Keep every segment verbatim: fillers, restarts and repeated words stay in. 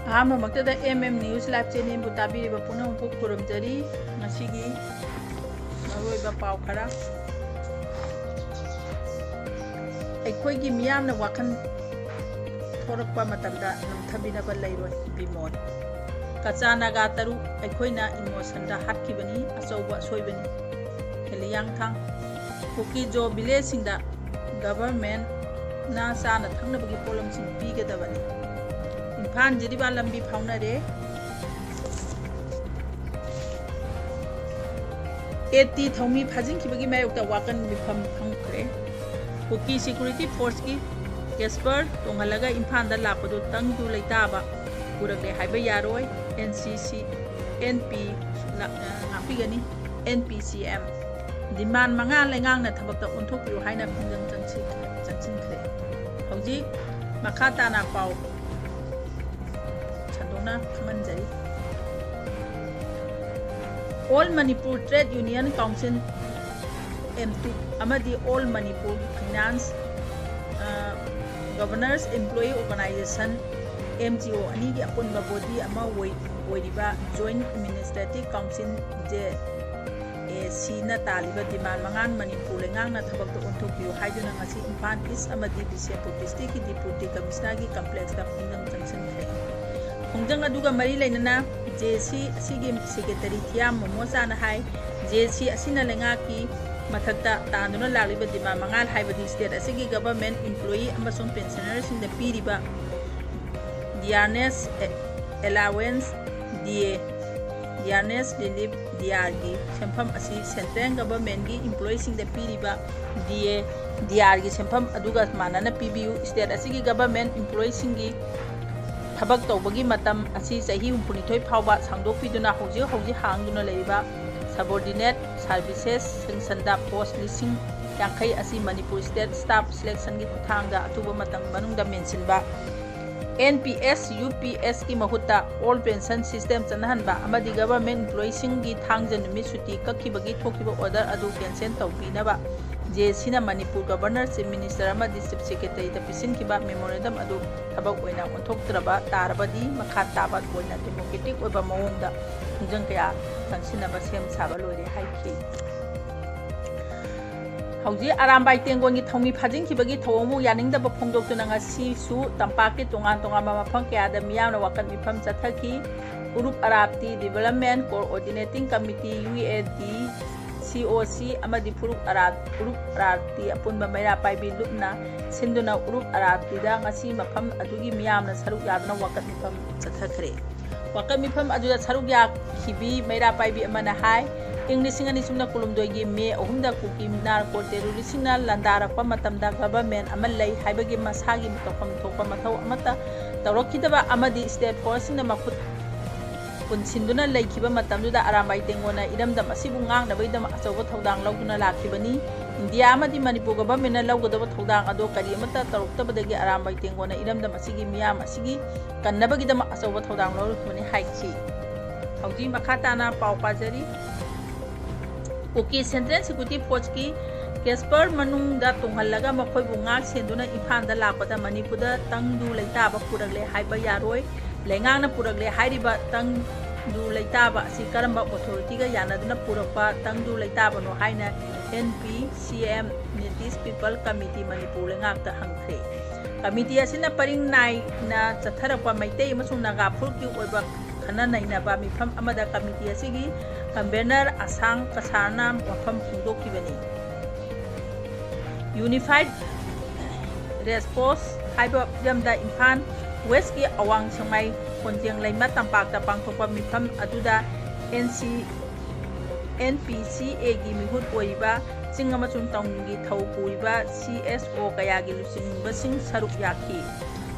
ꯑꯍꯥꯟꯕꯃꯛꯇꯗ M M News Live Channelꯕꯨ ꯇꯥꯕꯤꯔꯤꯕ ꯄꯨꯝꯅꯃꯛꯄꯨ ꯈꯨꯔꯨꯝꯖꯔꯤ꯫ ꯉꯁꯤꯒꯤ ꯃꯔꯨꯑꯣꯏꯕ ꯄꯥꯎ ꯈꯔ꯫ ꯑꯩꯈꯣꯏꯒꯤ ꯃꯤꯌꯥꯝꯅ ꯋꯥꯈꯜ ꯊꯣꯔꯛꯄ ꯃꯇꯝꯗ ꯅꯝꯊꯕꯤꯅꯕ ꯂꯩꯔꯣꯏ, ꯕꯤꯃꯣꯜ꯫ ꯀꯆꯥ ꯅꯥꯒꯥ ꯇꯔꯨꯛ ꯑꯩꯈꯣꯏꯅ emotionꯗ ꯍꯥꯠꯈꯤꯕꯅꯤ, ꯑꯆꯧꯕ ꯑꯁꯣꯏꯕꯅꯤ, ꯍꯦꯂꯤꯌꯥꯡꯊꯥꯡ꯫ ꯀꯨꯀꯤ-ꯖꯣ villageꯁꯤꯡꯗ governmentꯅ ꯆꯥꯅ ꯊꯛꯅꯕꯒꯤ ꯄꯣꯠꯂꯝꯁꯤꯡ ꯄꯤꯒꯗꯕꯅꯤ꯫ ꯏꯝꯐꯥꯜ ꯖꯤꯔꯤꯕꯥꯝ ꯂꯝꯕꯤ ꯐꯥꯎꯅꯔꯦ꯫ AT ꯊꯧꯃꯤ ꯐꯥꯖꯤꯟꯈꯤꯕꯒꯤ ꯃꯥꯌꯣꯛꯇ ꯋꯥꯀꯟ ꯃꯤꯐꯝ ꯐꯝꯈ꯭ꯔꯦ꯫ ꯀꯨꯀꯤ security forceꯀꯤ Casper ꯇꯣꯡꯍꯜꯂꯒ ꯏꯝꯐꯥꯜꯗ ꯂꯥꯛꯄꯗꯨ ꯇꯪꯗꯨ ꯂꯩꯇꯥꯕ ꯄꯨꯔꯛꯂꯦ ꯍꯥꯏꯕ ꯌꯥꯔꯣꯏ꯫ NCC, NP ꯂꯥꯛ-, ꯑ, ꯉꯥꯛꯄꯤꯒꯅꯤ꯫ NPCM demand ꯃꯉꯥ ꯂꯩꯉꯥꯛꯅ ꯊꯕꯛꯇ ꯑꯣꯟꯊꯣꯛꯄꯤꯌꯨ ꯍꯥꯏꯅ ꯈꯣꯡꯖꯪ ꯆꯪꯁꯤ-, ꯆꯪꯁꯤꯟꯈ꯭ꯔꯦ꯫ ꯍꯧꯖꯤꯛ ꯃꯈꯥ ꯇꯥꯅ ꯄꯥꯎ ꯁꯟꯗꯣꯛꯅ ꯈꯪꯍꯟꯖꯔꯤ꯫ All Manipur Trade Union Council, ꯑꯦꯝꯇꯨ, ꯑꯃꯗꯤ All Manipur Finance, ꯑ, Governors Employee Organization, MGO, ꯑꯅꯤꯒꯤ ꯑꯄꯨꯟꯕ body ꯑꯃ ꯑꯣꯏ-, ꯑꯣꯏꯔꯤꯕ Joint Administrative Council, JACꯅ ꯇꯥꯜꯂꯤꯕ demand ꯃꯉꯥ ꯃꯅꯤꯄꯨꯔ ꯂꯩꯉꯥꯛꯅ ꯊꯕꯛꯇ ꯑꯣꯟꯊꯣꯛꯄꯤꯌꯨ ꯍꯥꯏꯗꯨꯅ ꯉꯁꯤ ꯏꯝꯐꯥꯜ East ꯑꯃꯗꯤ ꯕꯤꯁꯦꯝꯄꯨꯔ districtꯀꯤ Deputy Commissionerꯒꯤ complexꯇ ꯈꯣꯡꯖꯪ ꯆꯪꯁꯤꯟꯈ꯭ꯔꯦ꯫ ꯈꯣꯡꯖꯪ ꯑꯗꯨꯒ ꯃꯔꯤ ꯂꯩꯅꯅ JAC ꯑꯁꯤꯒꯤ secretary ꯊꯤꯌꯥꯝ ꯃꯣꯃꯣꯆꯥꯅ ꯍꯥꯏ, JAC ꯑꯁꯤꯅ ꯂꯩꯉꯥꯛꯀꯤ ꯃꯊꯛꯇ ꯇꯥꯟꯗꯨꯅ ꯂꯥꯛꯂꯤꯕ demand ꯃꯉꯥ, ꯍꯥꯏꯕꯗꯤ state ꯑꯁꯤꯒꯤ government employee ꯑꯃꯁꯨꯡ pensionerꯁꯤꯡꯗ ꯄꯤꯔꯤꯕ dearness allowance, DA, dearness relief, DRꯒꯤ ꯁꯦꯟꯐꯝ ꯑꯁꯤ central governmentꯀꯤ employeeꯁꯤꯡꯗ ꯄꯤꯔꯤꯕ DA, DRꯒꯤ ꯁꯦꯟꯐꯝ ꯑꯗꯨꯒ ꯃꯥꯟꯅꯅ ꯄꯤꯕꯤꯌꯨ꯫ State ꯑꯁꯤꯒꯤ government employeeꯁꯤꯡꯒꯤ ꯊꯕꯛ ꯇꯧꯕꯒꯤ ꯃꯇꯝ ꯑꯁꯤ ꯆꯍꯤ ꯍꯨꯝꯐꯨꯅꯤꯊꯣꯏ ꯐꯥꯎꯕ ꯁꯥꯡꯗꯣꯛꯄꯤꯗꯨꯅ ꯍꯧꯖꯤꯛ ꯍꯧꯖꯤꯛ ꯍꯥꯡꯗꯨꯅ ꯂꯩꯔꯤꯕ subordinate services section ꯗ post ꯂꯤꯁꯤꯡ ꯌꯥꯡꯈꯩ ꯑꯁꯤ Manipur State Staff Selectionꯒꯤ ꯈꯨꯠꯊꯥꯡꯗ ꯑꯊꯨꯕ ꯃꯇꯝ ꯃꯅꯨꯡꯗ ꯃꯦꯟꯁꯤꯟꯕ꯫ NPS, UPSꯀꯤ ꯃꯍꯨꯠꯇ Old Pension System ꯆꯠꯅꯍꯟꯕ ꯑꯃꯗꯤ government employeeꯁꯤꯡꯒꯤ ꯊꯥꯡꯖ ꯅꯨꯃꯤꯠ ꯁꯨꯇꯤ ꯀꯛꯈꯤꯕꯒꯤ ꯊꯣꯛꯈꯤꯕ order ꯑꯗꯨ cancel ꯇꯧꯕꯤꯅꯕ ꯖꯦ ꯁꯤꯅ ꯃꯅꯤꯄꯨꯔ ꯒꯕꯔꯅꯔ, ꯆꯤꯐ ꯃꯤꯅꯤꯁꯇꯔ ꯑꯃꯗꯤ ꯆꯤꯐ ꯁꯦꯀ꯭ꯔꯦꯇꯔꯤꯗ ꯄꯤꯁꯤꯟꯈꯤꯕ ꯃꯦꯃꯣꯔꯦꯟꯗꯝ ꯑꯗꯨ ꯊꯕꯛ ꯑꯣꯏꯅ ꯑꯣꯟꯊꯣꯛꯇ꯭ꯔꯕ ꯇꯥꯔꯕꯗꯤ ꯃꯈꯥ ꯇꯥꯕ ꯑꯣꯏꯅ ꯗꯦꯃꯣꯀ꯭ꯔꯦꯇꯤꯛ ꯑꯣꯏꯕ ꯃꯑꯣꯡꯗ ꯈꯣꯡꯖꯪ ꯀꯌꯥ ꯆꯪꯁꯤꯟꯅꯕ ꯁꯦꯝ ꯁꯥꯕ ꯂꯣꯏꯔꯦ ꯍꯥꯏꯈꯤ꯫ ꯍꯧꯖꯤꯛ ꯑꯔꯥꯝꯕꯥꯏ ꯇꯦꯡꯒꯣꯟꯒꯤ ꯊꯧꯃꯤ ꯐꯥꯖꯤꯟꯈꯤꯕꯒꯤ ꯊꯧꯑꯣꯡꯕꯨ ꯌꯥꯅꯤꯡꯗꯕ ꯐꯣꯡꯗꯣꯛꯇꯨꯅ ꯉꯁꯤꯁꯨ ꯇꯝꯄꯥꯛꯀꯤ ꯇꯣꯉꯥꯟ ꯇꯣꯉꯥꯟꯕ ꯃꯐꯝ ꯀꯌꯥꯗ ꯃꯤꯌꯥꯝꯅ ꯋꯥꯀꯠ ꯃꯤꯐꯝ ꯆꯠꯊꯈꯤ꯫ ꯎꯔꯨꯞ ꯑꯔꯥꯞꯇꯤ ꯗꯤꯕꯦꯂꯞꯃꯦꯟ ꯀꯣꯑꯣꯔꯗꯤꯅꯦꯇꯤꯡ ꯀꯃꯤꯇꯤ, ꯌꯨ ꯑꯦ ꯗꯤ ꯁꯤ ꯑꯣ ꯁꯤ, ꯑꯃꯗꯤ ꯐꯨꯔꯨꯞ ꯑꯔꯥꯞ-, ꯎꯔꯨꯞ ꯑꯔꯥꯞꯇꯤ ꯑꯄꯨꯟꯕ ꯃꯩꯔꯥ ꯄꯥꯏꯕꯤ ꯂꯨꯞꯅ ꯁꯤꯟꯗꯨꯅ ꯎꯔꯨꯞ ꯑꯔꯥꯞꯇꯤꯗ ꯉꯁꯤ ꯃꯐꯝ ꯑꯗꯨꯒꯤ ꯃꯤꯌꯥꯝꯅ ꯁꯔꯨꯛ ꯌꯥꯗꯨꯅ ꯋꯥꯀꯠ ꯃꯤꯐꯝ ꯆꯠꯊꯈ꯭ꯔꯦ꯫ ꯋꯥꯀꯠ ꯃꯤꯐꯝ ꯑꯗꯨꯗ ꯁꯔꯨꯛ ꯌꯥꯈꯤꯕꯤ ꯃꯩꯔꯥ ꯄꯥꯏꯕꯤ ꯑꯃꯅ ꯍꯥꯏ, ꯏꯪ ꯂꯤꯁꯤꯡ ꯑꯅꯤ ꯁꯨꯞꯅ ꯀꯨꯟꯍꯨꯝꯗꯣꯏꯒꯤ ꯃꯦ ꯑꯍꯨꯝꯗ ꯀꯨꯀꯤ ꯅꯥꯔꯀꯣ ꯇꯦꯔꯣꯔꯤꯁꯁꯤꯡꯅ ꯂꯥꯟꯗꯥꯔꯛꯄ ꯃꯇꯝꯗ ꯒꯚꯔꯟꯃꯦꯟꯠ ꯑꯃ ꯂꯩ ꯍꯥꯏꯕꯒꯤ ꯃꯁꯥꯒꯤ ꯇꯧꯐꯝ ꯊꯣꯛꯄ ꯃꯊꯧ ꯑꯃꯠꯇ ꯇꯧꯔꯛꯈꯤꯗꯕ ꯑꯃꯗꯤ ꯁ꯭ꯇꯦꯠ ꯐꯣꯔꯁꯁꯤꯡꯅ ꯃꯈꯨꯠ ꯄꯨꯟꯁꯤꯟꯗꯨꯅ ꯂꯩꯈꯤꯕ ꯃꯇꯝꯗꯨꯗ ꯑꯔꯥꯝꯕꯥꯏ ꯇꯦꯡꯒꯣꯟꯅ ꯏꯔꯝꯗꯝ ꯑꯁꯤꯕꯨ ꯉꯥꯛꯅꯕꯒꯤꯗꯃꯛ ꯑꯆꯧꯕ ꯊꯧꯗꯥꯡ ꯂꯧꯗꯨꯅ ꯂꯥꯛꯈꯤꯕꯅꯤ꯫ ꯏꯟꯗꯤꯌꯥ ꯑꯃꯗꯤ ꯃꯅꯤꯄꯨꯔ ꯒꯚꯔꯟꯃꯦꯟꯠꯅ ꯂꯧꯒꯗꯕ ꯊꯧꯗꯥꯡ ꯑꯗꯣ ꯀꯔꯤ ꯑꯃꯠꯇ ꯇꯧꯔꯛꯇꯕꯗꯒꯤ ꯑꯔꯥꯝꯕꯥꯏ ꯇꯦꯡꯒꯣꯟꯅ ꯏꯔꯝꯗꯝ ꯑꯁꯤꯒꯤ ꯃꯤꯌꯥꯝ ꯑꯁꯤꯒꯤ ꯀꯟꯅꯕꯒꯤꯗꯃꯛ ꯑꯆꯧꯕ ꯊꯧꯗꯥꯡ ꯂꯧꯔꯛꯄꯅꯤ ꯍꯥꯏꯈꯤ꯫ ꯍꯧꯖꯤꯛ ꯃꯈꯥ ꯇꯥꯅ ꯄꯥꯎ ꯄꯥꯖꯔꯤ꯫ ꯀꯨꯀꯤ ꯁꯦꯟꯇ꯭ꯔꯦꯜ ꯁꯦꯀ꯭ꯌꯨꯔꯤꯇꯤ ꯐꯣꯔꯁꯀꯤ ꯀꯦꯁꯄꯔ ꯃꯅꯨꯡꯗ ꯇꯣꯡꯍꯜꯂꯒ ꯃꯈꯣꯏꯕꯨ ꯉꯥꯛ ꯁꯦꯟꯗꯨꯅ ꯏꯝꯐꯥꯜꯗ ꯂꯥꯛꯄꯗ ꯃꯅꯤꯄꯨꯔꯗ ꯇꯪꯗꯨ ꯂꯩꯇꯥꯕ ꯄꯨꯔꯛꯂꯦ ꯍꯥꯏꯕ ꯌꯥꯔꯣꯏ꯫ ꯂꯩꯉꯥꯛꯅ ꯄꯨꯔꯛꯂꯦ ꯍꯥꯏꯔꯤꯕ ꯇꯪꯗꯨ ꯂꯩꯇꯥꯕ ꯑꯁꯤ ꯀꯔꯝꯕ ꯑꯣꯊꯣꯔꯤꯇꯤꯒ ꯌꯥꯅꯗꯨꯅ ꯄꯨꯔꯛꯄ ꯇꯪꯗꯨ ꯂꯩꯇꯥꯕꯅꯣ ꯍꯥꯏꯅ N P C M, Native People Committee Manipur ꯂꯩꯉꯥꯛꯇ ꯍꯪꯈ꯭ꯔꯦ꯫ ꯀꯃꯤꯇꯤ ꯑꯁꯤꯅ ꯄꯔꯤꯡ ꯅꯥꯏꯅ ꯆꯠꯊꯔꯛꯄ ꯃꯩꯇꯩ ꯑꯃꯁꯨꯡ ꯅꯥꯒꯥ ꯐꯨꯔꯨꯞꯀꯤ ꯑꯣꯏꯕ ꯈꯟꯅ ꯅꯩꯅꯕ ꯃꯤꯐꯝ ꯑꯃꯗ ꯀꯃꯤꯇꯤ ꯑꯁꯤꯒꯤ ꯀꯟꯚꯦꯅꯔ ꯑꯁꯥꯡ ꯀꯁꯥꯔꯅ ꯋꯥꯐꯝ ꯐꯣꯡꯗꯣꯛꯈꯤꯕꯅꯤ꯫ ꯌꯨꯅꯤꯐꯥꯏꯗ ꯔꯦꯁꯄꯣꯟꯁ ꯍꯥꯏꯕ ꯐꯤꯂꯝꯗ ꯏꯝꯐꯥꯜ ꯋꯦꯁꯀꯤ ꯑꯋꯥꯡ ꯁꯦꯛꯃꯥꯏ ꯈꯣꯟꯖꯦꯡ ꯂꯩꯃ ꯇꯝꯄꯥꯛꯇ ꯄꯥꯡꯊꯣꯛꯄ ꯃꯤꯐꯝ ꯑꯗꯨꯗ ꯑꯦꯟ ꯁꯤ, ꯑꯦꯟ ꯄꯤ ꯁꯤ ꯑꯦꯒꯤ ꯃꯤꯍꯨꯠ ꯑꯣꯏꯔꯤꯕ ꯆꯤꯡ ꯑꯃꯁꯨꯡ ꯇꯥꯎꯟꯒꯤ ꯊꯧ ꯄꯨꯔꯤꯕ ꯁꯤ ꯑꯦꯁ ꯑꯣ ꯀꯌꯥꯒꯤ ꯂꯨꯆꯤꯡꯕꯁꯤꯡ ꯁꯔꯨꯛ ꯌꯥꯈꯤ꯫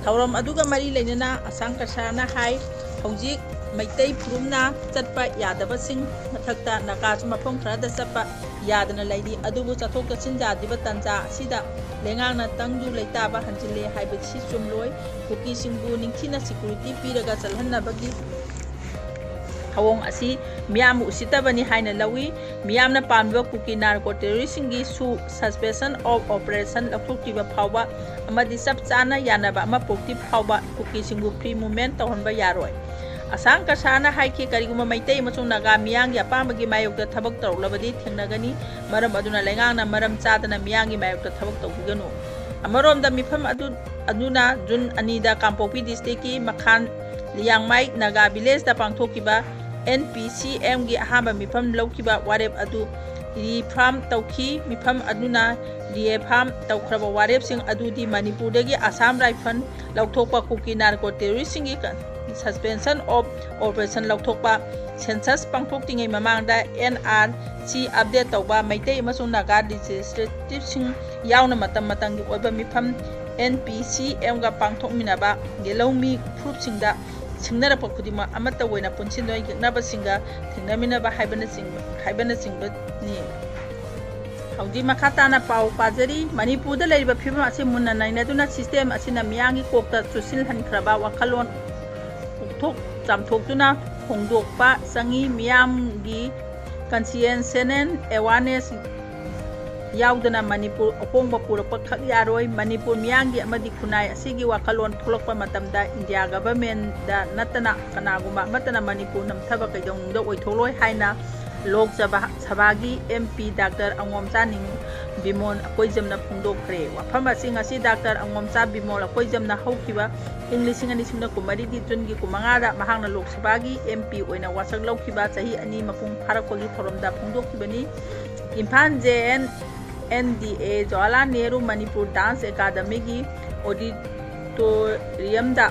ꯊꯧꯔꯝ ꯑꯗꯨꯒ ꯃꯔꯤ ꯂꯩꯅꯅ ꯑꯁꯥꯡ ꯀꯁꯥꯔꯅ ꯍꯥꯏ, ꯍꯧꯖꯤꯛ ꯃꯩꯇꯩ ꯐꯨꯔꯨꯞꯅ ꯆꯠꯄ ꯌꯥꯗꯕꯁꯤꯡ ꯃꯊꯛꯇ ꯅꯥꯒꯥꯁꯨ ꯃꯐꯝ ꯈꯔꯗ ꯆꯠꯄ ꯌꯥꯗꯅ ꯂꯩꯔꯤ꯫ ꯑꯗꯨꯕꯨ ꯆꯠꯊꯣꯛ ꯆꯠꯁꯤꯟ ꯌꯥꯗ꯭ꯔꯤꯕ ꯇꯥꯟꯖꯥ ꯑꯁꯤꯗ ꯂꯩꯉꯥꯛꯅ ꯇꯪꯗꯨ ꯂꯩꯇꯥꯕ ꯍꯟꯖꯤꯜꯂꯦ ꯍꯥꯏꯕꯁꯤ ꯆꯨꯝꯂꯣꯏ꯫ ꯀꯨꯀꯤꯁꯤꯡꯕꯨ ꯅꯤꯡꯊꯤꯅ ꯁꯦꯀ꯭ꯌꯨꯔꯤꯇꯤ ꯄꯤꯔꯒ ꯆꯠꯍꯟꯅꯕꯒꯤ ꯊꯧꯑꯣꯡ ꯑꯁꯤ ꯃꯤꯌꯥꯝꯕꯨ ꯎꯁꯤꯠꯇꯕꯅꯤ ꯍꯥꯏꯅ ꯂꯧꯏ꯫ ꯃꯤꯌꯥꯝꯅ ꯄꯥꯝꯂꯤꯕ ꯀꯨꯀꯤ ꯅꯥꯔꯀꯣ ꯇꯦꯔꯣꯔꯤꯁꯁꯤꯡꯒꯤ ꯁꯨ suspension of operation ꯂꯧꯊꯣꯛꯇ꯭ꯔꯤꯕ ꯐꯥꯎꯕ ꯑꯃꯗꯤ ꯆꯞ ꯆꯥꯅ ꯌꯥꯅꯕ ꯑꯃ ꯄꯨꯔꯛꯇ꯭ꯔꯤ ꯐꯥꯎꯕ ꯀꯨꯀꯤꯁꯤꯡꯕꯨ free movement ꯇꯧꯍꯟꯕ ꯌꯥꯔꯣꯏ꯫ ꯑꯁꯥꯡ ꯀꯁꯥꯔꯅ ꯍꯥꯏꯈꯤ, ꯀꯔꯤꯒꯨꯝꯕ ꯃꯩꯇꯩ ꯑꯃꯁꯨꯡ ꯅꯥꯒꯥ ꯃꯤꯌꯥꯝꯒꯤ ꯑꯄꯥꯝꯕꯒꯤ ꯃꯥꯌꯣꯛꯇ ꯊꯕꯛ ꯇꯧꯔꯛꯂꯕꯗꯤ ꯊꯦꯡꯅꯒꯅꯤ꯫ ꯃꯔꯝ ꯑꯗꯨꯅ ꯂꯩꯉꯥꯛꯅ ꯃꯔꯝ ꯆꯥꯗꯅ ꯃꯤꯌꯥꯝꯒꯤ ꯃꯥꯌꯣꯛꯇ ꯊꯕꯛ ꯇꯧꯕꯤꯒꯅꯨ꯫ ꯑꯃꯔꯣꯝꯗ ꯃꯤꯐꯝ ꯑꯗꯨ, ꯑꯗꯨꯅ ꯖꯨꯟ ꯑꯅꯤꯗ ꯀꯥꯡꯄꯣꯛꯄꯤ district ꯀꯤ ꯃꯈꯥꯟ ꯂꯤꯌꯥꯡꯃꯥꯏ ꯅꯥꯒꯥ village ꯇ ꯄꯥꯡꯊꯣꯛꯈꯤꯕ N P C M ꯒꯤ ꯑꯍꯥꯟꯕ ꯃꯤꯐꯝ ꯂꯧꯈꯤꯕ ꯋꯥꯔꯦꯞ ꯑꯗꯨ reaffirm ꯇꯧꯈꯤ꯫ ꯃꯤꯐꯝ ꯑꯗꯨꯅ reaffirm ꯇꯧꯈ꯭ꯔꯕ ꯋꯥꯔꯦꯞꯁꯤꯡ ꯑꯗꯨꯗꯤ ꯃꯅꯤꯄꯨꯔꯗꯒꯤ ꯑꯁꯥꯝ ꯔꯥꯏꯐꯜ ꯂꯧꯊꯣꯛꯄ, ꯀꯨꯀꯤ ꯅꯥꯔꯀꯣ ꯇꯦꯔꯣꯔꯤꯁꯁꯤꯡꯒꯤ suspension of operation ꯂꯧꯊꯣꯛꯄ, census ꯄꯥꯡꯊꯣꯛꯇ꯭ꯔꯤꯉꯩ ꯃꯃꯥꯡꯗ N R C update ꯇꯧꯕ, ꯃꯩꯇꯩ ꯑꯃꯁꯨꯡ ꯅꯥꯒꯥ legislative ꯁꯤꯡ ꯌꯥꯎꯅ ꯃꯇꯝ ꯃꯇꯝꯒꯤ ꯑꯣꯏꯕ ꯃꯤꯐꯝ N P C M ꯒ ꯄꯥꯡꯊꯣꯛꯃꯤꯟꯅꯕ, ꯂꯧꯃꯤ ꯐꯨꯔꯨꯞꯁꯤꯡꯗ ꯁꯤꯡꯅꯔꯛꯄ ꯈꯨꯗꯤꯡꯃꯛ ꯑꯃꯠꯇ ꯑꯣꯏꯅ ꯄꯨꯟꯁꯤꯟꯗꯨꯅ ꯌꯦꯛꯅꯕꯁꯤꯡꯒ ꯊꯦꯡꯅꯃꯤꯟꯅꯕ ꯍꯥꯏꯕꯅꯆꯤꯡꯕ, ꯍꯥꯏꯕꯅꯆꯤꯡꯕꯅꯤ꯫ ꯍꯧꯖꯤꯛ ꯃꯈꯥ ꯇꯥꯅ ꯄꯥꯎ ꯄꯥꯖꯔꯤ꯫ ꯃꯅꯤꯄꯨꯔꯗ ꯂꯩꯔꯤꯕ ꯐꯤꯕꯝ ꯑꯁꯤ ꯃꯨꯟꯅ ꯅꯩꯅꯗꯨꯅ system ꯑꯁꯤꯅ ꯃꯤꯌꯥꯝꯒꯤ ꯀꯣꯛꯇ ꯆꯨꯁꯤꯜꯍꯟꯈ꯭ꯔꯕ ꯋꯥꯈꯜꯂꯣꯟ ꯀꯣꯛꯊꯣꯛ ꯆꯥꯝꯊꯣꯛꯇꯨꯅ ꯍꯣꯡꯗꯣꯛꯄ ꯆꯪꯏ꯫ ꯃꯤꯌꯥꯝꯒꯤ conscientious awareness ꯌꯥꯎꯗꯅ ꯃꯅꯤꯄꯨꯔ ꯑꯍꯣꯡꯕ ꯄꯨꯔꯛꯄ ꯈꯛ ꯌꯥꯔꯣꯏ꯫ ꯃꯅꯤꯄꯨꯔ ꯃꯤꯌꯥꯝꯒꯤ ꯑꯃꯗꯤ ꯈꯨꯟꯅꯥꯏ ꯑꯁꯤꯒꯤ ꯋꯥꯈꯜꯂꯣꯟ ꯊꯣꯛꯂꯛꯄ ꯃꯇꯝꯗ India government ꯗ ꯅꯠꯇꯅ ꯀꯅꯥꯒꯨꯝꯕ ꯑꯃꯠꯇꯅ ꯃꯅꯤꯄꯨꯔ ꯅꯝꯊꯕ ꯀꯩꯗꯧꯅꯨꯡꯗ ꯑꯣꯏꯊꯣꯛꯂꯣꯏ ꯍꯥꯏꯅ ꯂꯣꯛ ꯁꯚꯥ, ꯁꯚꯥꯒꯤ M P Doctor ꯑꯉꯣꯝꯆꯥ ꯅꯤꯡ ꯕꯤꯃꯣꯜ ꯑꯀꯣꯏꯖꯝꯅ ꯐꯣꯡꯗꯣꯛꯈ꯭ꯔꯦ꯫ ꯋꯥꯐꯝ ꯑꯁꯤꯡ ꯑꯁꯤ Doctor ꯑꯉꯣꯝꯆꯥ ꯕꯤꯃꯣꯜ ꯑꯀꯣꯏꯖꯝꯅ ꯍꯧꯈꯤꯕ ꯏꯪ ꯂꯤꯁꯤꯡ ꯑꯅꯤ ꯁꯨꯞꯅ ꯀꯨꯟꯃꯔꯤꯒꯤ ꯖꯨꯟꯒꯤ ꯀꯨꯟꯃꯉꯥꯗ ꯃꯍꯥꯛꯅ ꯂꯣꯛ ꯁꯚꯥꯒꯤ M P ꯑꯣꯏꯅ ꯋꯥꯁꯛ ꯂꯧꯈꯤꯕ ꯆꯍꯤ ꯑꯅꯤ ꯃꯄꯨꯡ ꯐꯥꯔꯛꯄꯒꯤ ꯊꯧꯔꯝꯗ ꯐꯣꯡꯗꯣꯛꯈꯤꯕꯅꯤ꯫ Imphal J N N D A Jawaharlal Nehru Manipur Dance Academy ꯒꯤ auditorium ꯗ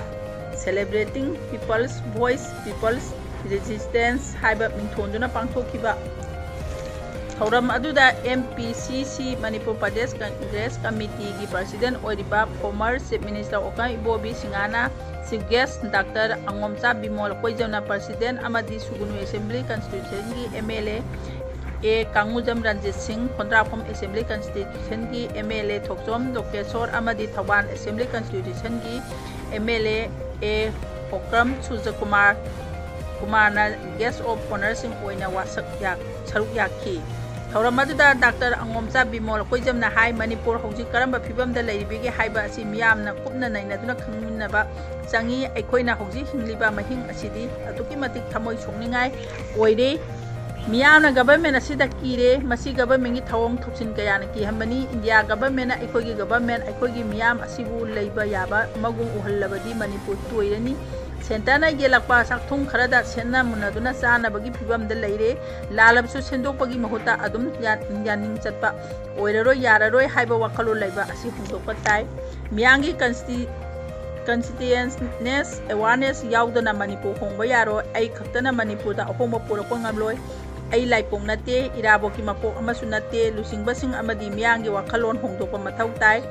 Celebrating People's Voice, People's Resistance ꯍꯥꯏꯕ ꯃꯤꯡꯊꯣꯟꯗꯨꯅ ꯄꯥꯡꯊꯣꯛꯈꯤꯕ ꯊꯧꯔꯝ ꯑꯗꯨꯗ M P C C Manipur Pradesh Congress ꯀꯃꯤꯇꯤꯒꯤ president ꯑꯣꯏꯔꯤꯕ former Chief Minister ꯑꯣꯀꯥꯝ ꯏꯕꯣꯕꯤ ꯁꯤꯡꯍꯅ chief guest, Doctor ꯑꯉꯣꯝꯆꯥ Bimol ꯀꯣꯏꯖꯝꯅ president ꯑꯃꯗꯤ ꯁꯨꯒꯨꯅꯨ Assembly Constituency ꯒꯤ M L A A ꯀꯥꯡꯉꯨꯖꯝ Ranjit ꯁꯤꯡ, ꯈꯣꯟꯗ꯭ꯔꯥꯛꯄꯝ Assembly Constituency ꯒꯤ M L A ꯊꯣꯛꯆꯣꯝ ꯂꯣꯀꯦꯁꯣꯔ ꯑꯃꯗꯤ ꯊꯧꯕꯥꯜ Assembly Constituency ꯒꯤ M L A A ꯍꯣꯀ꯭ꯔꯝ ꯁꯨꯔꯖꯀꯨꯃꯥꯔ ꯀꯨꯃꯥꯔꯅ Guest of Honourꯁꯤꯡ ꯑꯣꯏꯅ ꯋꯥꯁꯛ ꯌꯥ-, ꯁꯔꯨꯛ ꯌꯥꯈꯤ꯫ ꯊꯧꯔꯝ ꯑꯗꯨꯗ ꯗꯥꯛꯇꯔ ꯑꯉꯣꯝꯆꯥ ꯕꯤꯃꯣꯜ ꯀꯣꯏꯖꯝꯅ ꯍꯥꯏ, ꯃꯅꯤꯄꯨꯔ ꯍꯧꯖꯤꯛ ꯀꯔꯝꯕ ꯐꯤꯕꯝꯗ ꯂꯩꯔꯤꯕꯒꯦ ꯍꯥꯏꯕ ꯑꯁꯤ ꯃꯤꯌꯥꯝꯅ ꯀꯨꯞꯅ ꯅꯩꯅꯗꯨꯅ ꯈꯪꯃꯤꯟꯅꯕ ꯆꯪꯏ꯫ ꯑꯩꯈꯣꯏꯅ ꯍꯧꯖꯤꯛ ꯍꯤꯡꯂꯤꯕ ꯃꯍꯤꯡ ꯑꯁꯤꯗꯤ ꯑꯗꯨꯛꯀꯤ ꯃꯇꯤꯛ ꯊꯃꯣꯏ ꯁꯣꯛꯅꯤꯡꯉꯥꯏ ꯑꯣꯏꯔꯦ꯫ ꯃꯤꯌꯥꯝꯅ government ꯑꯁꯤꯗ ꯀꯤꯔꯦ꯫ ꯃꯁꯤ governmentꯀꯤ ꯊꯧꯑꯣꯡ ꯊꯧꯁꯤꯟ ꯀꯌꯥꯅ ꯀꯤꯍꯟꯕꯅꯤ꯫ ꯏꯟꯗꯤꯌꯥ governmentꯅ ꯑꯩꯈꯣꯏꯒꯤ government, ꯑꯩꯈꯣꯏꯒꯤ ꯃꯤꯌꯥꯝ ꯑꯁꯤꯕꯨ ꯂꯩꯕ ꯌꯥꯕ ꯃꯒꯨꯡ ꯎꯍꯜꯂꯕꯗꯤ ꯃꯅꯤꯄꯨꯔ ꯇꯣꯏꯔꯅꯤ꯫ Centreꯅ ꯌꯦꯜꯂꯛꯄ ꯆꯥꯛꯊꯨꯡ ꯈꯔꯗ ꯁꯦꯟꯅ ꯃꯨꯟꯅꯗꯨꯅ ꯆꯥꯅꯕꯒꯤ ꯐꯤꯕꯝꯗ ꯂꯩꯔꯦ꯫ ꯂꯥꯜꯂꯕꯁꯨ ꯁꯦꯝꯗꯣꯛꯄꯒꯤ ꯃꯍꯨꯠꯇ ꯑꯗꯨꯝ ꯌꯥ-, ꯌꯥꯅꯤꯡ ꯆꯠꯄ ꯑꯣꯏꯔꯔꯣꯏ, ꯌꯥꯔꯔꯣꯏ ꯍꯥꯏꯕ ꯋꯥꯈꯜꯂꯣꯟ ꯂꯩꯕ ꯑꯁꯤ ꯍꯣꯡꯗꯣꯛꯄ ꯇꯥꯏ꯫ ꯃꯤꯌꯥꯝꯒꯤ consti-, consciousness awareness ꯌꯥꯎꯗꯅ ꯃꯅꯤꯄꯨꯔ ꯍꯣꯡꯕ ꯌꯥꯔꯣꯏ꯫ ꯑꯩ ꯈꯛꯇꯅ ꯃꯅꯤꯄꯨꯔꯗ ꯑꯍꯣꯡꯕ ꯄꯨꯔꯛꯄ ꯉꯝꯂꯣꯏ꯫ ꯑꯩ ꯂꯥꯏꯄꯣꯛ ꯅꯠꯇꯦ, ꯏꯔꯥꯕꯣꯠꯀꯤ ꯃꯄꯣꯛ ꯑꯃꯁꯨ ꯅꯠꯇꯦ꯫ ꯂꯨꯆꯤꯡꯕꯁꯤꯡ ꯑꯃꯗꯤ ꯃꯤꯌꯥꯝꯒꯤ ꯋꯥꯈꯜꯂꯣꯟ ꯍꯣꯡꯗꯣꯛꯄ ꯃꯊꯧ ꯇꯥꯏ꯫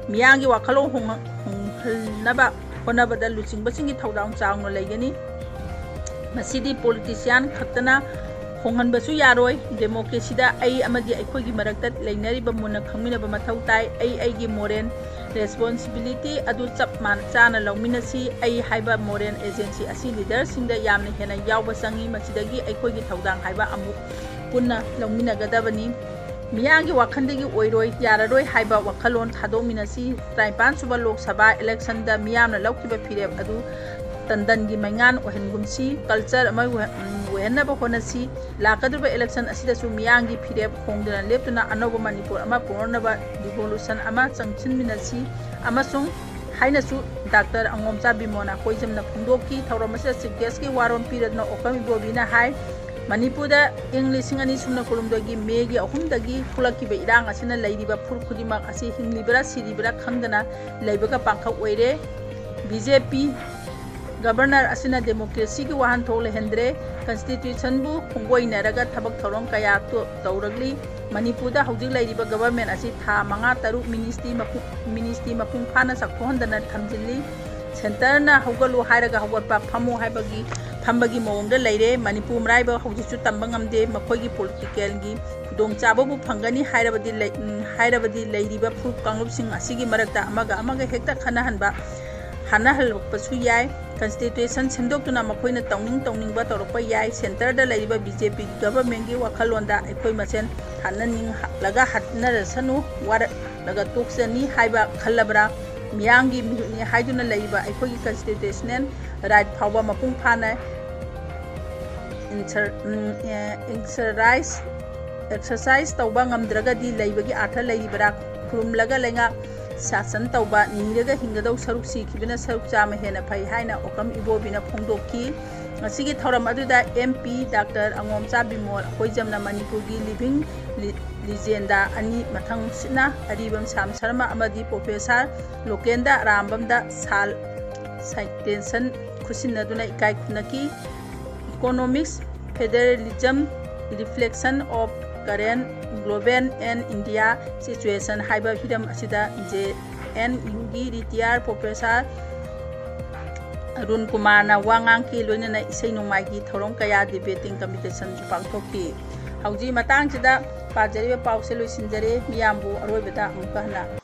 ꯃꯤꯌꯥꯝꯒꯤ ꯋꯥꯈꯜꯂꯣꯟ ꯍꯣꯡ-, ꯍꯣꯡꯍꯟꯅꯕ ꯍꯣꯠꯅꯕꯗ ꯂꯨꯆꯤꯡꯕꯁꯤꯡꯒꯤ ꯊꯧꯗꯥꯡ ꯆꯥꯎꯅ ꯂꯩꯒꯅꯤ꯫ ꯃꯁꯤꯗꯤ politician ꯈꯛꯇꯅ ꯍꯣꯡꯍꯟꯕꯁꯨ ꯌꯥꯔꯣꯏ꯫ Democracyꯗ ꯑꯩ ꯑꯃꯗꯤ ꯑꯩꯈꯣꯏꯒꯤ ꯃꯔꯛꯇ ꯂꯩꯅꯔꯤꯕ ꯃꯨꯟꯅ ꯈꯪꯃꯤꯟꯅꯕ ꯃꯊꯧ ꯇꯥꯏ꯫ ꯑꯩ ꯑꯩꯒꯤ moral responsibility ꯑꯗꯨ ꯆꯞ ꯃꯥꯟ-, ꯆꯥꯅ ꯂꯧꯃꯤꯟꯅꯁꯤ꯫ ꯑꯩ ꯍꯥꯏꯕ moral agency ꯑꯁꯤ leaderꯁꯤꯡꯗ ꯌꯥꯝꯅ ꯍꯦꯟꯅ ꯌꯥꯎꯕ ꯆꯪꯏ꯫ ꯃꯁꯤꯗꯒꯤ ꯑꯩꯈꯣꯏꯒꯤ ꯊꯧꯗꯥꯡ ꯍꯥꯏꯕ ꯑꯃꯨꯛ ꯄꯨꯟꯅ ꯂꯧꯃꯤꯟꯅꯒꯗꯕꯅꯤ꯫ ꯃꯤꯌꯥꯝꯒꯤ ꯋꯥꯈꯜꯗꯒꯤ ꯑꯣꯏꯔꯣꯏ, ꯌꯥꯔꯔꯣꯏ ꯍꯥꯏꯕ ꯋꯥꯈꯜꯂꯣꯟ ꯊꯥꯗꯣꯛꯃꯤꯟꯅꯁꯤ꯫ ꯇꯔꯥꯅꯤꯄꯥꯟ ꯁꯨꯕ ꯂꯣꯛ ꯁꯚꯥ electionꯗ ꯃꯤꯌꯥꯝꯅ ꯂꯧꯈꯤꯕ ꯐꯤꯔꯦꯞ ꯑꯗꯨ ꯇꯟꯗꯟꯒꯤ ꯃꯩꯉꯥꯟ ꯑꯣꯏꯍꯟꯒꯨꯝꯁꯤ꯫ Culture ꯑꯃ ꯑꯣꯏꯍ-, ꯎꯝ, ꯑꯣꯏꯍꯟꯅꯕ ꯍꯣꯠꯅꯁꯤ꯫ ꯂꯥꯛꯀꯗꯧꯔꯤꯕ election ꯑꯁꯤꯗꯁꯨ ꯃꯤꯌꯥꯝꯒꯤ ꯐꯤꯔꯦꯞ ꯍꯣꯡꯗꯅ ꯂꯦꯞꯇꯨꯅ ꯑꯅꯧꯕ ꯃꯅꯤꯄꯨꯔ ꯑꯃ ꯄꯨꯔꯛꯅꯕ revolution ꯑꯃ ꯆꯪꯁꯤꯟꯃꯤꯟꯅꯁꯤ ꯑꯃꯁꯨꯡ ꯍꯥꯏꯅꯁꯨ ꯗꯥꯛꯇꯔ ꯑꯉꯣꯝꯆꯥ ꯕꯤꯃꯣꯜꯅ ꯀꯣꯏꯖꯝꯅ ꯐꯣꯡꯗꯣꯛꯈꯤ꯫ ꯊꯧꯔꯝ ꯑꯁꯤꯗ chief guestꯀꯤ ꯋꯥꯔꯣꯜ ꯄꯤꯔꯗꯨꯅ ꯑꯣꯀꯝ ꯏꯕꯣꯕꯤꯅ ꯍꯥꯏ, ꯃꯅꯤꯄꯨꯔꯗ ꯏꯪ ꯂꯤꯁꯤꯡ ꯑꯅꯤ ꯁꯨꯞꯅ ꯀꯨꯟꯍꯨꯝꯗꯣꯏꯒꯤ ꯃꯦꯒꯤ ꯑꯍꯨꯝꯗꯒꯤ ꯊꯣꯛꯂꯛꯈꯤꯕ ꯏꯔꯥꯡ ꯑꯁꯤꯅ ꯂꯩꯔꯤꯕ ꯐꯨꯔꯨꯞ ꯈꯨꯗꯤꯡꯃꯛ ꯑꯁꯤ ꯍꯤꯡꯂꯤꯕꯔꯥ ꯁꯤꯔꯤꯕꯔꯥ ꯈꯪꯗꯅ ꯂꯩꯕꯒ ꯄꯥꯡꯈꯛ ꯑꯣꯏꯔꯦ꯫ BJP governor ꯑꯁꯤꯅ democracyꯒꯤ ꯋꯥꯍꯟꯊꯣꯛ ꯂꯩꯍꯟꯗ꯭ꯔꯦ꯫ Constitutionꯕꯨ ꯈꯣꯡꯒꯣꯏꯅꯔꯒ ꯊꯕꯛ ꯊꯧꯔꯝ ꯀꯌꯥ ꯇꯣ-, ꯇꯧꯔꯛꯂꯤ꯫ ꯃꯅꯤꯄꯨꯔꯗ ꯍꯧꯖꯤꯛ ꯂꯩꯔꯤꯕ government ꯑꯁꯤ ꯊꯥ ꯃꯉꯥ ꯇꯔꯨꯛ ministry ꯃꯄꯨꯡ, ministry ꯃꯄꯨꯡ ꯐꯥꯅ ꯆꯥꯛꯊꯣꯛꯍꯟꯗꯅ ꯊꯝꯖꯤꯜꯂꯤ꯫ Centreꯅ ꯍꯧꯒꯠꯂꯨ ꯍꯥꯏꯔꯒ ꯍꯧꯒꯠꯄ, ꯐꯝꯃꯨ ꯍꯥꯏꯕꯒꯤ ꯐꯝꯕꯒꯤ ꯃꯑꯣꯡꯗ ꯂꯩꯔꯦ꯫ ꯃꯅꯤꯄꯨꯔ ꯃꯤꯔꯥꯏꯕꯥꯛ ꯍꯧꯖꯤꯛꯁꯨ ꯇꯝꯕ ꯉꯝꯗꯦ꯫ ꯃꯈꯣꯏꯒꯤ politicalꯒꯤ ꯈꯨꯗꯣꯡꯆꯥꯕꯕꯨ ꯐꯪꯒꯅꯤ ꯍꯥꯏꯔꯕꯗꯤ ꯂꯩ-, ꯎꯝ, ꯍꯥꯏꯔꯕꯗꯤ ꯂꯩꯔꯤꯕ ꯐꯨꯔꯨꯞ ꯀꯥꯡꯂꯨꯞꯁꯤꯡ ꯑꯁꯤꯒꯤ ꯃꯔꯛꯇ ꯑꯃꯒ ꯑꯃꯒ ꯍꯦꯛꯇ ꯈꯠꯅꯍꯟꯕ, ꯍꯥꯟꯅꯍꯜꯂꯛꯄꯁꯨ ꯌꯥꯏ꯫ ꯀꯟꯁꯇꯤꯇ꯭ꯌꯨꯁꯟ ꯁꯦꯝꯗꯣꯛꯇꯨꯅ ꯃꯈꯣꯏꯅ ꯇꯧꯅꯤꯡ ꯇꯧꯅꯤꯡꯕ ꯇꯧꯔꯛꯄ ꯌꯥꯏ꯫ ꯁꯦꯟꯇꯔꯗ ꯂꯩꯔꯤꯕ ꯕꯤ ꯖꯦ ꯄꯤꯒꯤ ꯒꯚꯔꯟꯃꯦꯟꯒꯤ ꯋꯥꯈꯜꯂꯣꯟꯗ ꯑꯩꯈꯣꯏ ꯃꯁꯦꯟ ꯍꯥꯠꯅꯅꯤꯡꯂꯒ ꯍꯥꯠꯅꯔꯁꯅꯨ, ꯋꯥꯔꯛꯂꯒ ꯇꯣꯛꯆꯅꯤ ꯍꯥꯏꯕ ꯈꯜꯂꯕ꯭ꯔꯥ? ꯃꯤꯌꯥꯝꯒꯤ ꯃꯤꯍꯨꯠꯅꯤ ꯍꯥꯏꯗꯨꯅ ꯂꯩꯔꯤꯕ ꯑꯩꯈꯣꯏꯒꯤ ꯀꯟꯁꯇꯤꯇ꯭ꯌꯨꯁꯅꯦꯜ ꯔꯥꯏꯠ ꯐꯥꯎꯕ ꯃꯄꯨꯡ ꯐꯥꯅ ꯑꯦꯛꯁꯔꯁꯥꯏꯁ ꯇꯧꯕ ꯉꯝꯗ꯭ꯔꯒꯗꯤ ꯂꯩꯕꯒꯤ ꯑꯥꯔꯊ ꯂꯩꯔꯤꯕ꯭ꯔꯥ? ꯈꯨꯔꯨꯝꯂꯒ ꯂꯩꯉꯥꯛ ꯁꯥꯁꯟ ꯇꯧꯕ, ꯅꯤꯔꯒ ꯍꯤꯡꯒꯗꯧ ꯁꯔꯨꯛ ꯁꯤꯈꯤꯕꯅ ꯁꯔꯨꯛ ꯆꯥꯝꯃ ꯍꯦꯟꯅ ꯐꯩ ꯍꯥꯏꯅ ꯑꯣꯀꯝ ꯏꯕꯣꯕꯤꯅ ꯐꯣꯡꯗꯣꯛꯈꯤ꯫ ꯉꯁꯤꯒꯤ ꯊꯧꯔꯝ ꯑꯗꯨꯗ ꯑꯦꯝ ꯄꯤ ꯗꯥꯛꯇꯔ ꯑꯉꯣꯝꯆꯥ ꯕꯤꯃꯣꯜ ꯀꯣꯏꯖꯝꯅ ꯃꯅꯤꯄꯨꯔꯒꯤ ꯂꯤꯚꯤꯡ ꯂꯤ-, ꯂꯤꯖꯦꯟꯗ ꯑꯅꯤ ꯃꯊꯪꯁꯤꯠꯅ ꯑꯔꯤꯕꯝ ꯁ꯭ꯌꯥꯝ ꯁꯔꯃ ꯑꯃꯗꯤ ꯄ꯭ꯔꯣꯐꯦꯁꯔ ꯂꯣꯀꯦꯟꯗ ꯑꯔꯥꯝꯕꯝꯗ ꯁꯥꯜ ꯁꯥꯏꯇꯦꯟꯁꯟ ꯈꯨꯠꯁꯤꯟꯅꯗꯨꯅ ꯏꯀꯥꯏ ꯈꯨꯝꯅꯈꯤ꯫ Economics, Federalism, Reflection of Current Global and India Situation ꯍꯥꯏꯕ ꯍꯤꯔꯝ ꯑꯁꯤꯗ ꯖꯦ ꯑꯦꯟ ꯌꯨꯒꯤ ꯔꯤꯇꯤꯌꯥꯔ ꯄ꯭ꯔꯣꯐꯦꯁꯔ ꯑꯔꯨꯟ ꯀꯨꯃꯥꯔꯅ ꯋꯥ ꯉꯥꯡꯈꯤ꯫ ꯂꯣꯏꯅꯅ ꯏꯁꯩ ꯅꯣꯡꯃꯥꯏꯒꯤ ꯊꯧꯔꯝ ꯀꯌꯥ, ꯗꯤꯕꯦꯇꯤꯡ ꯀꯝꯄꯤꯇꯤꯁꯟꯁꯨ ꯄꯥꯡꯊꯣꯛꯈꯤ꯫ ꯍꯧꯖꯤꯛ ꯃꯇꯥꯡꯁꯤꯗ ꯄꯥꯖꯔꯤꯕ ꯄꯥꯎꯁꯦ ꯂꯣꯏꯁꯤꯟꯖꯔꯦ꯫ ꯃꯤꯌꯥꯝꯕꯨ ꯑꯔꯣꯏꯕꯗ ꯑꯃꯨꯛꯀ ꯍꯟꯅ